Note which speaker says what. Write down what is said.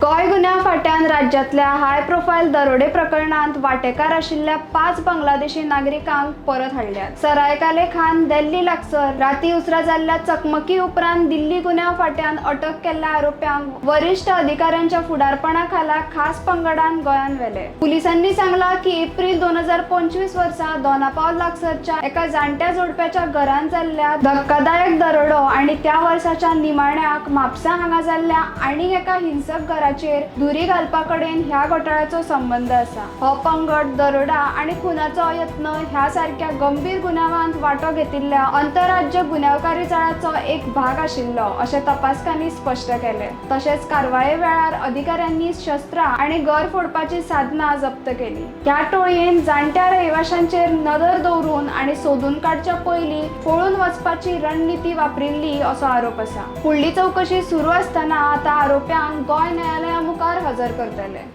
Speaker 1: गोंय गुन्यांव फांट्यान राज्यांतल्या हाय प्रोफायल दरोडे प्रकरणांत वांटेकार आशिल्ल्या 5 बांगलादेशी नागरिकांक परत हाडल्यात. सरायकाले खान दिल्ली लागसर राती उसरां जाल्ल्या चकमकी उपरांत दिल्ली गुन्यांव फांट्यान अटक केल्ल्या आरोप्यांक वरिश्ठ अधिकाऱ्यांच्या फुडारपणा खाला खास पंगडान गोंयांत व्हेले. पुलिसांनी सांगलां की एप्रील 2025 वर्सा दोनापावल लागसरच्या एका जाणट्या जोडप्याच्या घरांत जाल्ल्या धक्कादायक दरोडो आनी त्या वर्साच्या निमाण्याक म्हापसा हांगा जाल्ल्या आनीक एका हिंसक घराचेर धुरी घालपा कडेन ह्या घोटाळ्याचो संबंद आसा. हो पंगड दरोडा आनी खुनाचो यत्न ह्या सारक्या गंभीर गुन्यांवांत वांटो घेतिल्ल्या अंतरराज्य गुन्यांवकारी जाळाचो एक भाग आशिल्लो अशें तपासकांनी स्पश्ट केलें. तशेंच कारवाये वेळार अधिकाऱ्यांनी शस्त्रां आनी घर फोडपाची साधनां जप्त केली. ह्या टोळयेन जाणट्या रहिवाशांचेर नदर दवरून आनी सोदून काडच्या पयलीं पळून वचपाची रणनिती वापरिल्ली असो आरोप आसा. फुडली चवकशी सुरू आसतना आतां आरोप्यांक गोंय न्यायालया मुखार हजर करतले.